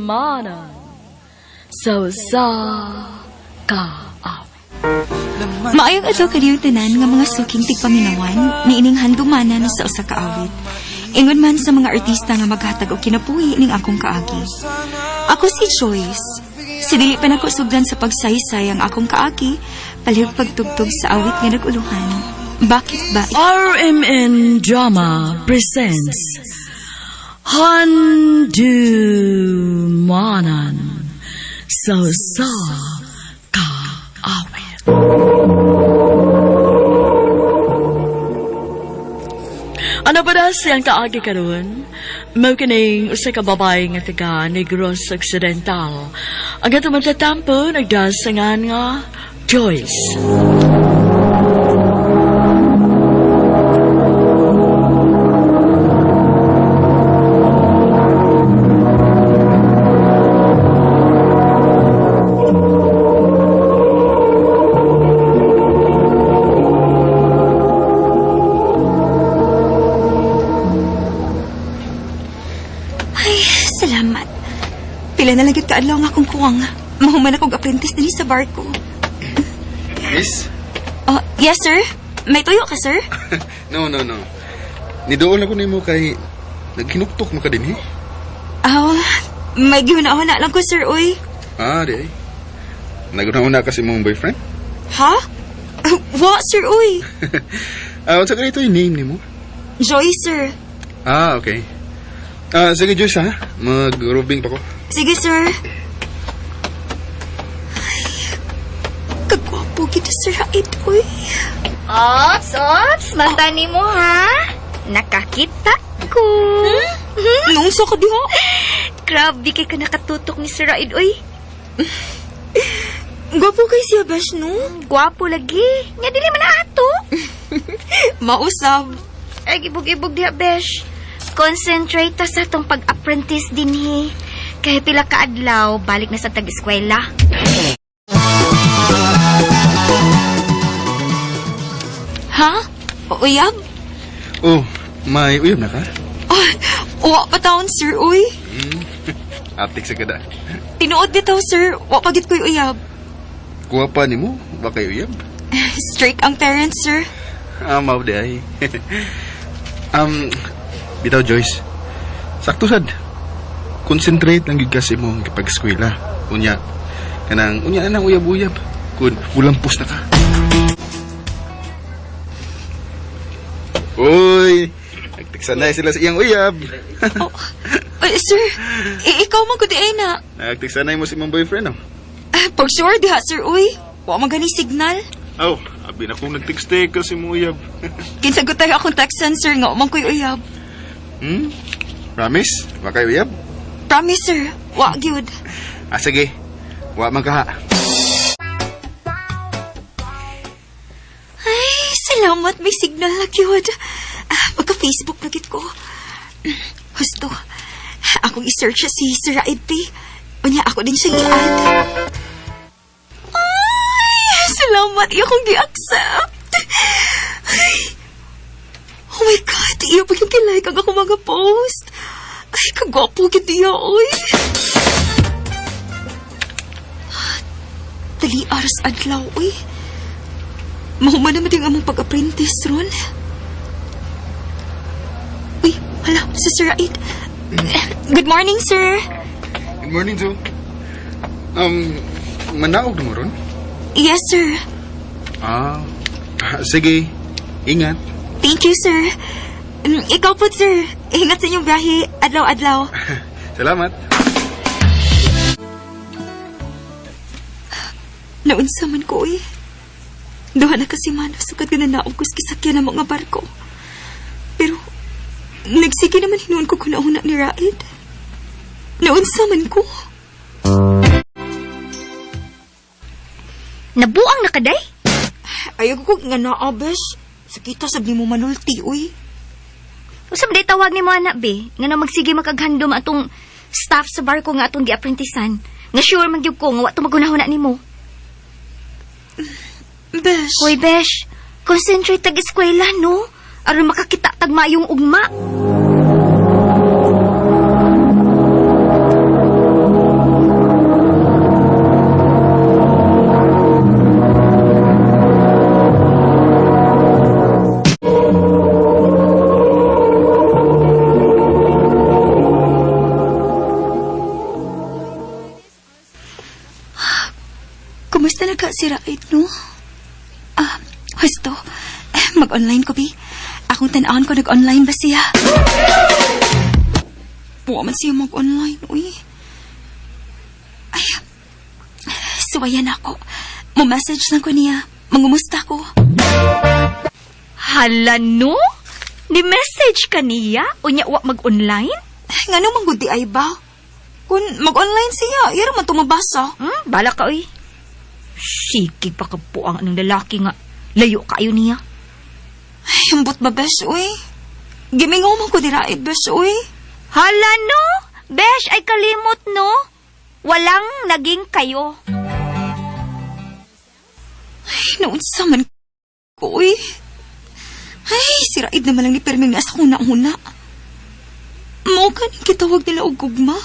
Handumanan sa usa ka awit. Maayong adlaw kaniyong tanan nga mga suking tigpaminawan niining handumanan sa usa ka awit. Ingon man sa mga artista nga maghatag og kinabuhi ning akong kaagi. Ako si Joyce. Sa dili pa nako sugdan sa pagsaysay ang akong kaagi, palihog pagtugtog sa awit nga nag-uluhan. Bakit ba RMN Drama presents Handumanan sa usa ka awit. Ano ba na siyang kaagi karon? Mao kining usa ka babae nga taga Negros Occidental. Ang atong magtatampo nagdasangan nga Joyce. Ay, salamat. Pila na lang gyud kaadlaw nga akong kuwang. Mahuman akong apprentice dinhi sa barko. Miss? Oh, yes sir. May tuyo ka, sir? No, no, no. Nidool ako nimo kay naghinuktok mo ka din eh. Aw, may gihuna-huna lang ko, sir, uy. Ah, di ay. Naguna-una kasi mong boyfriend? Ha? Wa, sir, uy. Ah, unsa ganito yung name nimo? Joy, sir. Ah, okay. Ah, sige Joyce ha. Mag-roving pa ko. Sige, sir. Ay, kagwapo kita, sir, Ait, uy. Ops, ops, mata ni mo ha. Nakakita ko. Nung sa ka diha? Grabe kay ka nakatutok ni Sir Raid, oy. Gwapo kay siya, besh, no? Gwapo lagi. Nga dili man na ato. Mausab. Ay, ibog-ibog diha, besh. Concentrate ta sa atong pag-apprentice dinhi. Kay pila ka adlaw, balik na sa tag-eskwela. Ha? Uyab? Oh, may uyab na ka? Oh, wa pa taon, sir, uy. Atik sa kada. Tinuod bitaw, sir. Wa pa gid ko'y uyab. Kuha pa nimo, wa kay uyab. Strict ang parents, sir. Ah, mao di ay. um, bitaw Joyce. Sakto sad. Concentrate lang gyud kasi mo ang pag-eskwela. Unya kanang unya na nang uyab-uyab. Kun ulampos na ka. Uy, nagtiksanay sila sa iyang uyab. Oh, ay, sir, ikaw man ko di ay na. Nagtiksanay mo si imong boyfriend, oh. Ah, pag sure diha, sir, uy. Wa man gani signal. Oh, abi na kong nagtext ka si imong uyab. Kinsagot tayo akong text sir, nga wa man ko'y uyab. Hmm? Promise? Wa kay uyab? Promise, sir. Wa gyud. Ah, sige. Wa man kaha. Ay, salamat may signal na gyud. Ah, magka-Facebook na gid ko. Husto. Akong i-search si Sir Raid P. Unya, ako din siyang i-add. Ay, salamat. Iyo akong gi-accept. Ay, oh my God, iyo pa yung kilike ang akong mga post. Ay, kagwapo gid niya, oy. Dali aras adlaw, oy. Mahuman naman yung among pag-apprentice ron. Uy, hala, si Sir Raid. Good morning, sir. Good morning, Joe. Manaog na mo ron? Yes, sir. Ah, sige. Ingat. Thank you, sir. Ikaw po, sir. Ingat sa inyong biyahe. Adlaw-adlaw. Salamat. Naunsa man ko, eh. Duha na kasi man, sukad ka na naog ko sa kisakyan ng mga barko. Pero, nagsige naman hinuon ko kung nauna ni Raid. Naunsa man ko. Nabuang na kaday? Ayaw ko nga naa, besh. Sakita sab ni mo manulti, uy. Usa ba day tawag ni mo anak be? Nga na magsige makaghandom atong staff sa barko nga atong giapprentisan. Nga sure man gyud ko nga wa to magunahuna nimo. Besh. Hoy besh, concentrate tag eskwela no. Aron makakita tag maayong ugma. Kumusta na ka si Raid, no? Ah, husto. Eh, mag-online ko, bi. Akong tan-awon ko nag-online ba siya? Buwa man siya mag-online, uy. Ay, suwayan ako. Mo-message lang ko niya. Mangumusta ko. Hala no? Ni message ka niya? Unya wa mag-online? Ngano man gud di ay ba? Kung mag-online siya, ira man tumabasa. Bala ka oy. Sige pa ka po ang anong lalaki nga. Layo kayo niya. Ay, ambot ba, besh, uy? Gimingaw man ko di Raid, besh, uy. Hala no? Besh ay kalimot no? Walang naging kayo. Ay, naunsa man ko, uy. Ay, si Raid naman lang ni Perming nasa huna-huna. Mao ka ning kitawag nila og gugma.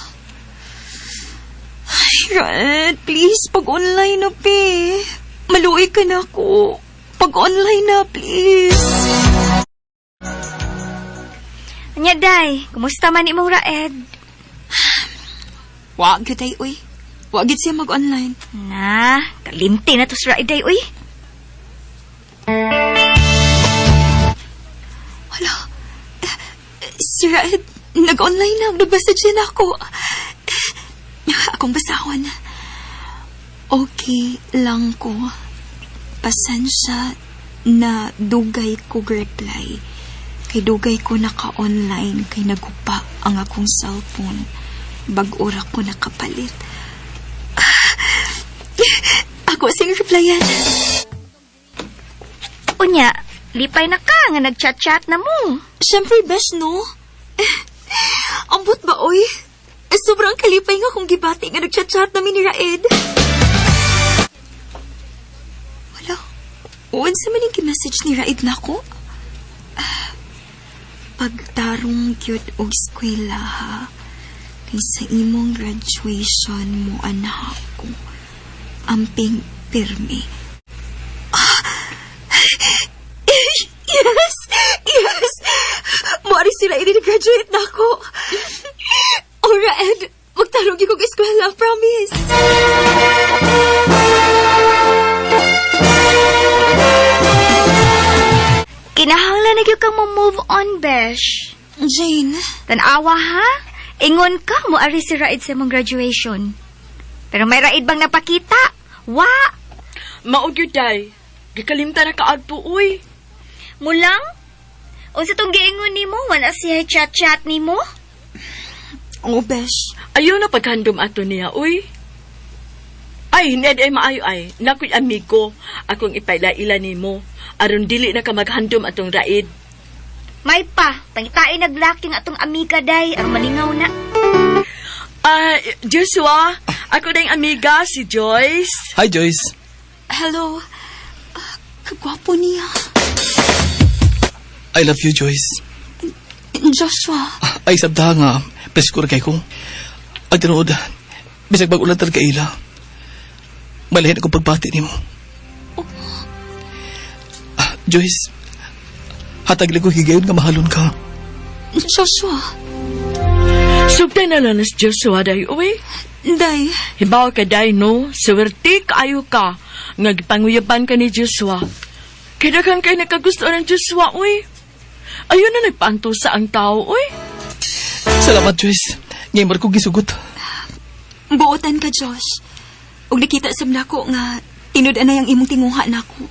Ay, Raid, please, pag-online na, pe. Maluoy ka na ako. Pag-online na, please. Anya day, kumusta man imong Raed? Wa gyud ay, uy. Wa gyud siya mag-online. Na, kalimti na to si Raed day, uy. Wala. Si Raed, nag-online na. Nag-message na ako. Akong basahon. Okay lang ko. Pasensya na dugay ko reply. Kay dugay ko naka-online kay nagupa ang akong cellphone. Bag-ora ko nakapalit. Ako sing replyan. Unya, lipay na ka nga nag-chat-chat na mo. Siyempre, besh, no? Ambot ba, oy? Sobrang kalipay nga kung gibati nga nag-chat-chat namin ni Raed. Wala. Uwan sa man yung message ni Raed na ako? Pagtarong gyud og eskwela, ha? Kay sa imong graduation mo, anak ko. Amping pirmi. Yes! Yes! Muari sila i-graduate na ako. Oh, Raed, magtarong gyud kog eskwela, promise. Kinahanglan na gyud kang mo-move on, besh. Jane. Tanawa ha? Ingon ka mo ari si Raid sa imong graduation. Pero may Raid bang napakita? Wa! Mao gyud day. Gikalimtan na kaadto uy. Mulang? Unsa tong giingon nimo? Wala siya chat-chat nimo? Oh, besh. Ayaw na paghandom ato niya, uy. Ay, hindi ay maayo ay. Nakoy amigo. Akong ipaila-ila nimo. Aron dili na ka maghandom atong Raid. May pa, pangitain naglaking atong amiga day aron malingaw na. Ah, Joshua, ako na yung amiga, si Joyce. Hi, Joyce. Hello. Kagwapo niya. I love you, Joyce. Joshua. Ay, sabta nga, preskura kay ko. Ay, tinuod, bisag bag-ulan talaga ila. Malahin akong pagbati nimo. Ah, Joyce, hatag lang ko higayon nga mahalon ka. Joshua. Sugtay na lang si Joshua, day, uy. Day. Hibaw ka, day, no? Swerte kaayo ka. Nga gipanguyaban ka ni Joshua. Kaya daghan kay nagkagusto ng Joshua, uy. Ayun na nagpaanto sa ang tao, uy. Salamat, Joyce. Ngayon mo ko gisugot. Buotan ka, Josh. Ug nakita sab nako nga tinud-an na yung imong tinguha nako.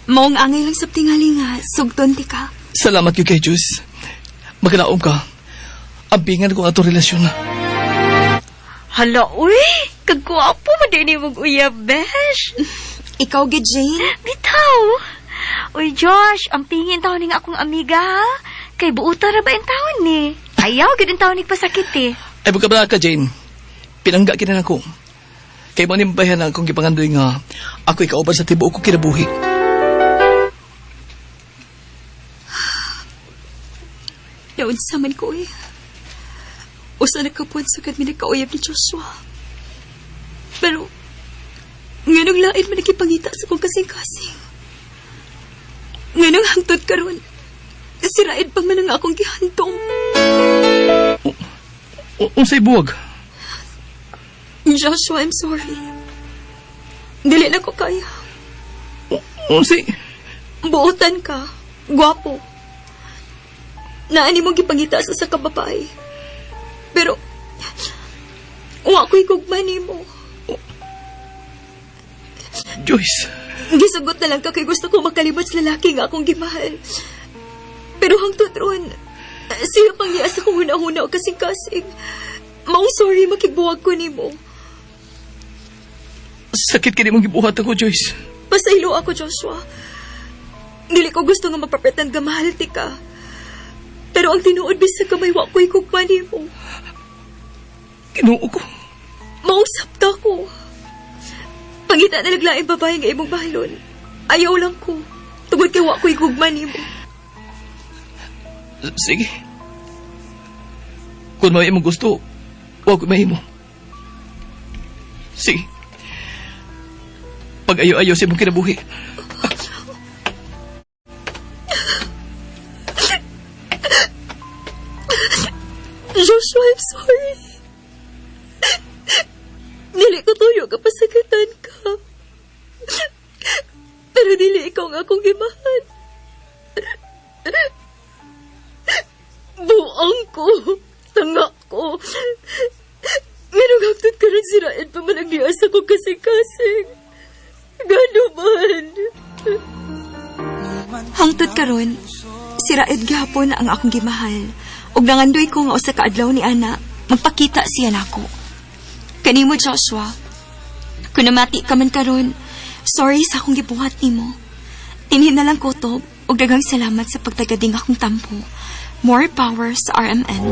Maong angay lang sab tingali nga sugton ti ka. Salamat gyud kay Joyce. Magkanaom ka. Ampingan ko ang atong relasyon. Hala, uy! Kagwapo mo din ni mong uyab, besh. Ikaw gid, Jane. Bitaw! Uy, Josh, ang pingin taon ning akong amiga, ha? Kay buuta ra ba ang taon ni? Ayaw, gid ang taon ni pasakit eh. Ay, buka ka, Jane. Pinangga kita nako. Kay mo nimbayan na akong gipangandoy nga ako ikauban sa tibuok ko kinabuhi. Naunsa man ko eh. Usa na kapuan sukad mi nagkauyab ni Joshua. Pero, nganong lain man nagipangita sa kong kasing-kasing. Nganong hangtod karon, siraid pa man ang akong gihandom. Unsay buwag? Joshua, I'm sorry. Dili na ko kaya. Unsay? Buotan ka. Gwapo. Naani mong gipangita sa sa kababae. Pero, wa ko'y gugma nimo. Joyce. Gisugot na lang ka kay gusto ko makalimot sa lalaki nga akong gimahal. Pero hangtod ron, siya pang niya sa kong huna-huna o kasing-kasing. Maong sorry makigbuwag ko nimo. Sakit kini mong gibuhat ako, Joyce. Pasaylo ako, Joshua. Dili ko gusto nga magpapretend nga mahal ti ka. Pero ang tinuod bisag kamay wa ko'y gugma nimo. Kinuo ko. Mausap ta ko. Pangita na naglaing babae nga imong mahalon. Ayaw lang ko. Tungod kay wa ko'y gugma nimo. Sige. Kung may imong gusto, wa ko'y mahimo. Sige. Pag-ayo-ayo sa imong kinabuhi. Joshua, I'm sorry. Dili ko tuyo ka pasakitan ka. Pero dili ikaw nga akong gimahal. Buang ko. Tanga ko. Merong hagtod ka rin sirain pa man ang nias ako kasing-kasing. Gano man. Hangtod karon, si Raed gihapon ang akong gimahal. Ug nangandoy ko nga usa ka adlaw ni ana, magpakita siya nako. Kanimo Joshua, kung namati ka man karon, sorry sa akong gibuhat nimo. Tinhin na lang kutob ug daghang salamat sa pagtagading akong tampo. More power sa RMN.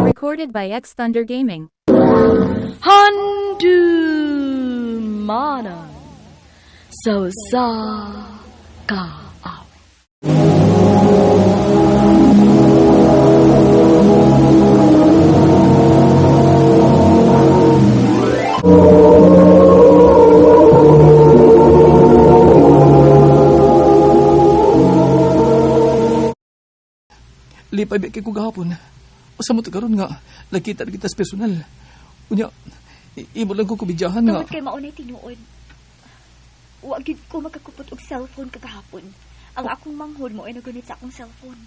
Recorded by X Thunder Gaming. Handumanan sa usa ka awit. Lipay ba kay ko gahapon. Usa mo to karon nga nakita na kita sa personal. Unya, imo lang ko kubidyahan nga. Tungod kay maunay tinuod. Wa gyud ko makakupot og cellphone kagahapon. Ang akong manghod mo ay nagunit sa akong cellphone.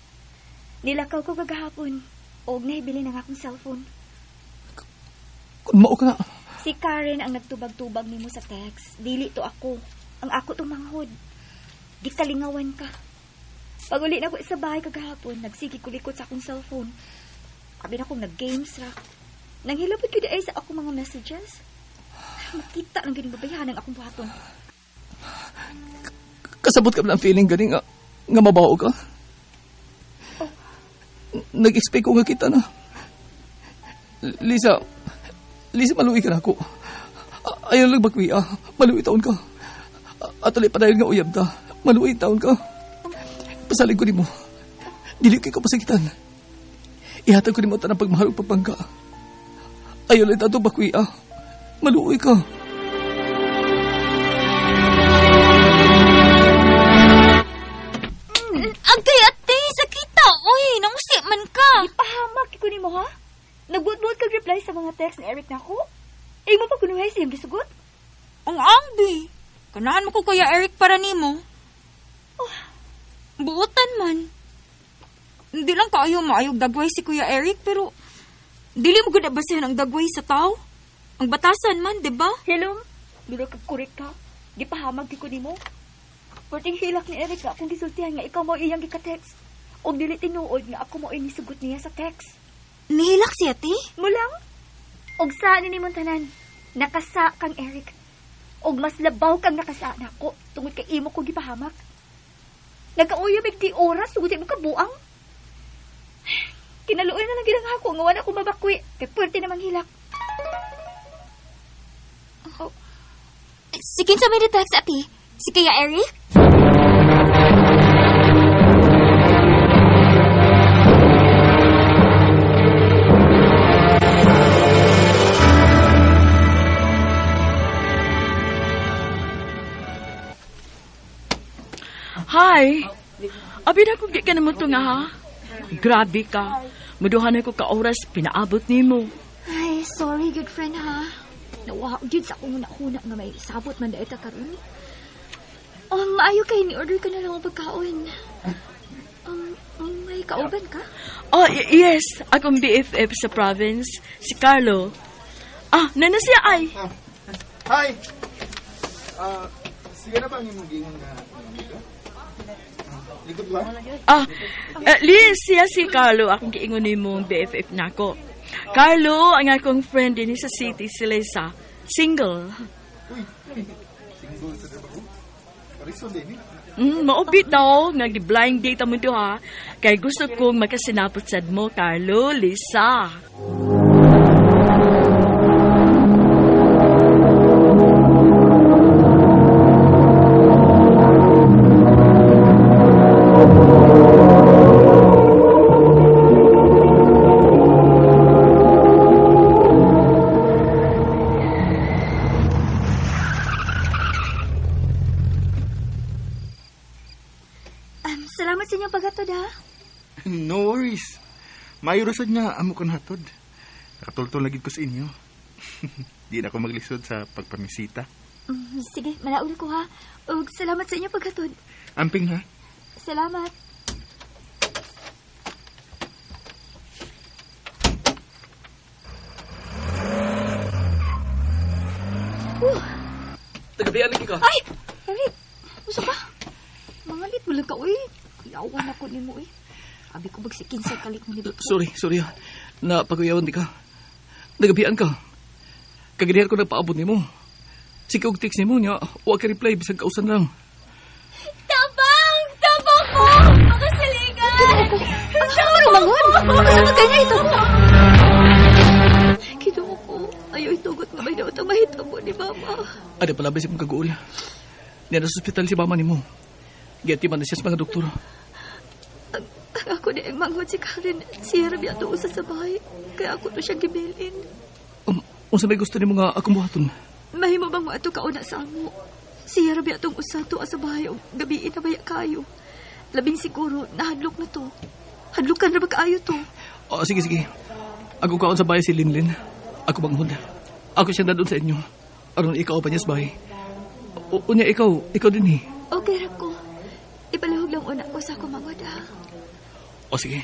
Nilakaw ko kagahapon og nahibili ng akong cellphone. Kung mao ka na. Si Karen ang nagtubag-tubag nimo sa text. Dili to ako. Ang ako tong manghod. Gikalingawan ka. Pag-uli na ko sa bahay kagahapon, nagsige ko likot sa akong cellphone. Abi na akong nag-games ra. Nanghilabot ko di ay sa akong mga messages. Makita lang ganing babayahan ang akong buhaton. Kasabot ka ang feeling gani nga, nga mabao ka. Oh. Nag-expect ko nga kita na. Lisa, Lisa, maluwi ka na ako. Ayaw lang bakwiya. Maluwi taon ka. Atali pa dahil nga uyab ta. Maluwi taon ka. Pasalig ko nimo. Dili kay ko pasakitan. Ihatag ko nimo tanang pagmahal ug pagpangka. Ayaw lang tato bakwiya. Maluwi ka. Agay ate, sakita. Uy, nangusi man ka. Ipahamak ko nimo ha? Nagbuot-buot kag reply sa mga text ni Eric nako. Imo pa kunuhay siyang gisugot? Ang ambi. Kanahan mo ko Kuya Eric para nimo. Oh, buotan man. Hindi lang kaayo maayog dagway si Kuya Eric pero dili mo gud basehan ang dagway sa tao. Ang batasan man, di ba? Hilom, duro kag kurik ka. Gipahamag ko nimo. Perting hilak ni Eric nga akong gisultihan nga ikaw mo iyang gika-text. Og dili tinuod nga ako mo inisugot niya sa text. Nihilak siya, ti? Mulang? Og sa ni nimong tanan, nakasa kang Eric. Og mas labaw kang nakasa nako tungod kay imo ko gipahamak. Nagkauyab di oras tungod sa imong kabuang. Kinaluoy na lang ginang ako nga wala ko mabakwi kay puwerte namang hilak. Si kinsa may text ati? Si Kuya Eric? Hi. Abi na kung di ka naman nga ha. Grabe ka. Muduhan ako ka oras pinaabot nimo. Ay, sorry good friend ha. Nawa gyud sa akong huna-huna nga may sabot man daeta karon. Maayo kay ni order ka na lang og pagkaon. May kauban ka? Oh, yes, akong BFF sa province, si Carlo. Ah, nana siya ay. Hi! Sige na ba ang imong gingon nga amigo? Likod ba? Liz, siya si Carlo, akong giingon nimong BFF nako. Carlo, ang akong friend din sa city, si Lisa. Single. Uy, single sa trabaho? Parison din eh. Maupit daw, nag-blind date mo to ha. Kay gusto kong makasinapot sad mo, Carlo, Lisa. Salamat sa inyong paghatod ha. No worries. Mayo rasad nga amo ko nahatod. Nakatultol lagi ko sa inyo. Di na ako maglisod sa pagpamisita. Sige, manauli ko ha. Ug salamat sa inyong paghatod. Amping ha. Salamat. Tagabian lagi ka. Ay! Eric, usa ka? Mangalit mo lang ka, uy. Kuyawan ako ni mo, uy. Abi ko magsikin sa kalit mo ni Biko. Sorry ha. Napaguyawan di ka. Nagabian ka. Kagadihan ko nagpaabot ni mo. Sige og text ni mo niya. Wa ka reply, bisag kausan lang. Tabang! Tabang ko! Makasaligan! Ang tama mangon! Asa man kanya ito? Kinuha ko. Ayaw itugot nga may daot ang mahitabo ni Mama. Ada pala ba siya mong kaguol? Niya nasa ospital si Mama ni mo. Giatiman na siya sa mga doktor. Ang ako ni ang manghod si Karen. Siya rabi ato usa sa bahay. Kaya ako to siya gibilin. Unsa may gusto nimo nga akong buhaton? Mahimo bang mo ato kauna sa amo? Siya rabi atong usa to sa bahay og gabiin na baya kayo. Labing siguro nahadlok na to. Hadlokan ra ba kaayo to? Oh, sige. Ako kaon sa bahay si Linlin. Ako manghod. Ako siya dadon sa inyo. Aron ikaw pa niya sa bahay. Unya ikaw din eh. Okay ra ko. Ipalihog lang una ko sa ako manghod ha. O sige.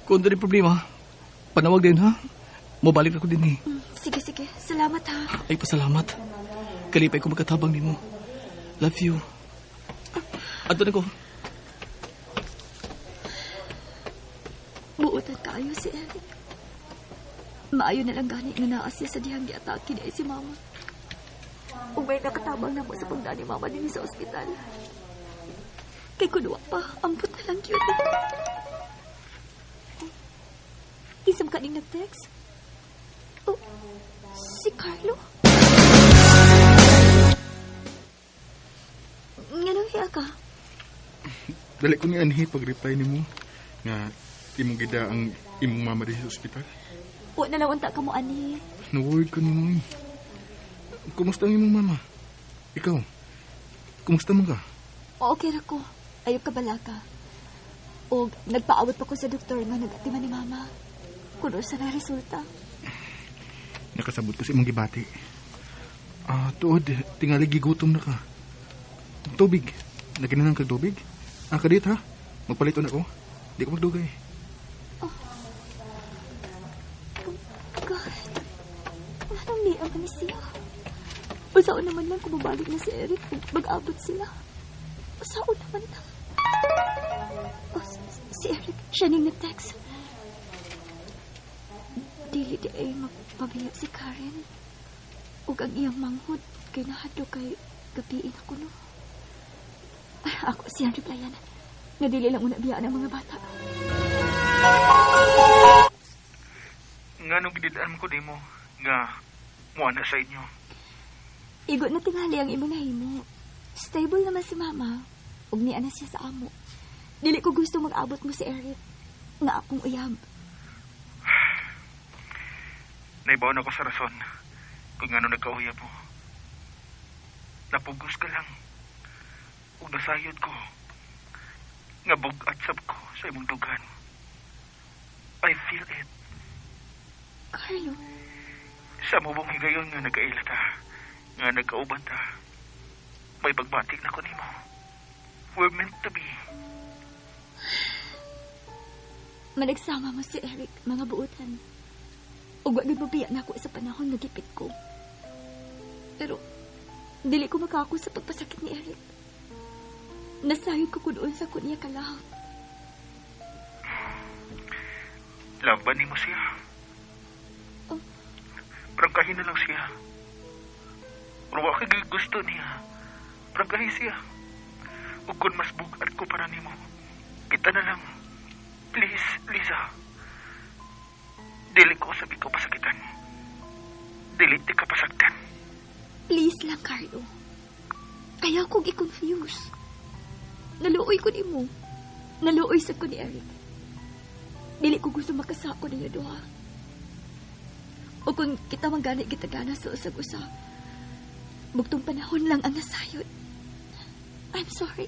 Kung doon problema, panawag din ha. Mabalik ako din eh. Sige. Salamat ha. Ay, pasalamat. Kalipay ko magkatabang nimo. Love you. Ato na ko. Buotan kaayo si Eric. Maayo na lang gani nga naa siya sa dihang giatake ni si Mama. Ug may nakatabang na mo sa pagdani ni Mama dinhi sa ospital. Kay kunwa pa, ambot na lang yun. Isam ka ning nag-text? Oh, si Carlo? Nganong hiya ka? Dali ko ni Anhi pag-reply nimo nga imong gida ang imong mama dinhi sa ospital. Wa na lang unta ka mo, Anhi. Na-worried ko nimo eh. Kumusta ang imong mama? Ikaw, kumusta man ka? Okay ra ko. Ayaw ka balaka. Og nagpaawat pa ko sa doktor nga nag-atiman ni mama. Kuno sa na resulta. Nakasabot ko sa imong gibati. Tuod, tingali gigutom na ka. Tubig. Naginanang kag tubig? Kadit ha? Magpalito na ko. Di ko magdugay. Oh. Oh, God. Anong niya man ni siya? Usaon naman lang kung mabalik na si Eric kung mag-abot sila. Usaon naman lang. Oh, si Eric, siya ning nag-text. Dili di ay magpabiya si Karen. Ug ang iyang manghod kay nahadlok kay gabiin ako no. Ay, ako siyang replyan. Nga dili lang una biyaan ang mga bata. Nga nung gididaan ko di mo, nga muana sa inyo. Igo na tingali ang imong nahimo. Stable naman si mama. Ug niya na siya sa amo. Dili ko gusto mag-abot mo si Eric. Nga akong uyab. Naibaw na ko sa rason kung ano nagkauyab mo. Napugos ka lang. Ug nasayod ko. Nga bug-at sab ko sa imong dugan. I feel it. Carlo, Sa mubong higayon nga nagkaila ta, nga nagkauban ta, may pagbati na ko nimo. We're meant to be. Managsama mo si Eric, mga buutan. Ug wa gid mobiya nako sa panahon nga gipit ko. Pero dili ko makaako sa pagpasakit ni Eric. Nasayod ko kunoon sa kunya kalahap. Laban nimo siya. Oh. Prangkahin na lang siya. Pero wa kay gusto niya. Prangkahin siya. Ug kun mas bug-at ko para nimo, kita na lang. Please, Lisa. Dili ko sabi ko pasakitan. Dili ti ka pasaktan. Please lang, Carlo. Ayaw kong i-confuse. Naluoy ko nimo. Naluoy sa ko ni Eric. Dili ko gusto makasako ninyo duha. O kung kita man gani gitagana sa usag-usa, bugtong panahon lang ang nasayod. I'm sorry.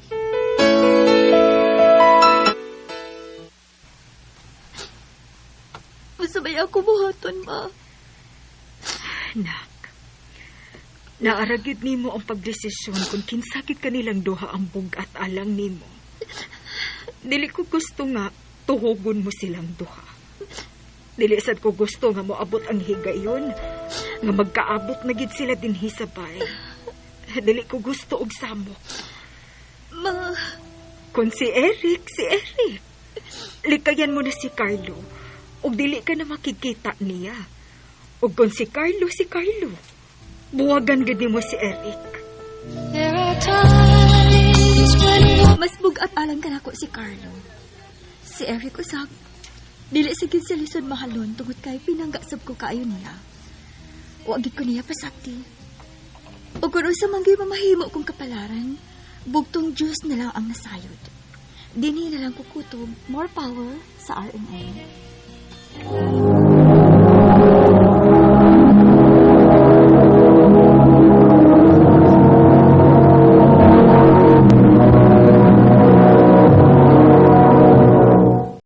Masabay ako buhaton, ma. Nak, naaragid nimo ang pagdesisyon kung kinsakit kanilang duha ang bugat alang nimo. Dili ko gusto nga tuhugon mo silang duha. Dili sad ko gusto nga moabot ang higayon, nga magkaabot na gid sila dinhi sa bay. Dili ko gusto og samok. Ma, Kung si Eric, si Eric. Likayan mo na si Carlo. Ug dili ka na makikita niya. Ug kung si Carlo, si Carlo. Buwagan gid nimo si Eric. Mas bugat alang kanako si Carlo. Si Eric usab. Dili sa gid siya lisod mahalon tungod kay pinangga sab ko kaayo niya. Wa gid ko niya pasakti. Ug kung unsa man gyud mamahimo kong kapalaran, bugtong Diyos na lang ang nasayod. Dinhi na lang kukutob, more power sa RMN.